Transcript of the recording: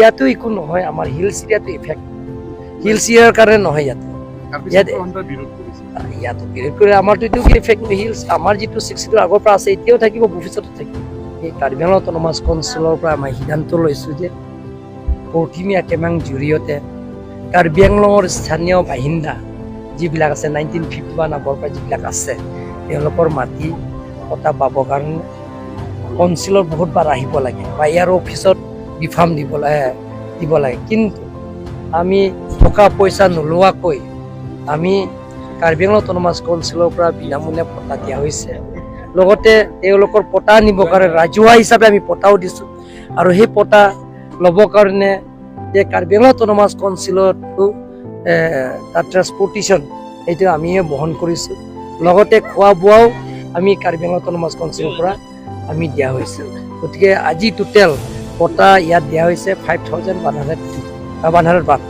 ইয়াতো একো নহয়। আমাৰ হিলছ এৰিয়াটো ইফেক্ট, হিলছ এৰিয়াৰ কাৰণে নহয় ইয়াতে। ইয়াতো বিৰোধ কৰি আমাৰতো এইটো কি ইফেক্ট? হিলছ আমাৰ যিটো 62 আগৰ পৰা আছে, এতিয়াও থাকিব, ভৱিষ্যতো থাকিব। এই কাৰ্বি আংলং অট'নমাছ কাউন্সিলৰ পৰা আমি সিদ্ধান্ত লৈছোঁ যে প্ৰতিমীয়া কেমাং জৰিয়তে কাৰ্বি আংলঙৰ স্থানীয় বাসিন্দা যিবিলাক আছে, 1951 আগৰ পৰা যিবিলাক আছে, তেওঁলোকৰ মাটি পটা পাবৰ কাৰণে কাউন্সিলত বহুতবাৰ আহিব লাগে বা ইয়াৰ অফিচত বিফাৰ্ম দিব লাগে। কিন্তু আমি টকা পইচা নোলোৱাকৈ আমি কাৰ্বি আংলং অট'নমাছ কাউন্সিলৰ পৰা বিনামূলীয়া পট্টা দিয়া হৈছে। লগতে তেওঁলোকৰ পট্টা আনিবৰ কাৰণে ৰাজহুৱা হিচাপে আমি পট্টাও দিছোঁ আৰু সেই পট্টা ল'বৰ কাৰণে যে কাৰ্বি আংলং অট'নমাছ কাউন্সিলতো তাত ট্ৰেন্সপৰ্টেশ্যন সেইটো আমিয়ে বহন কৰিছোঁ। লগতে খোৱা বোৱাও আমি কাৰ্বি আংলং অট'নমাছ কাউন্সিলৰ পৰা আমি দিয়া হৈছে। গতিকে আজি টোটেল পট্টা ইয়াত দিয়া হৈছে 5102, 101।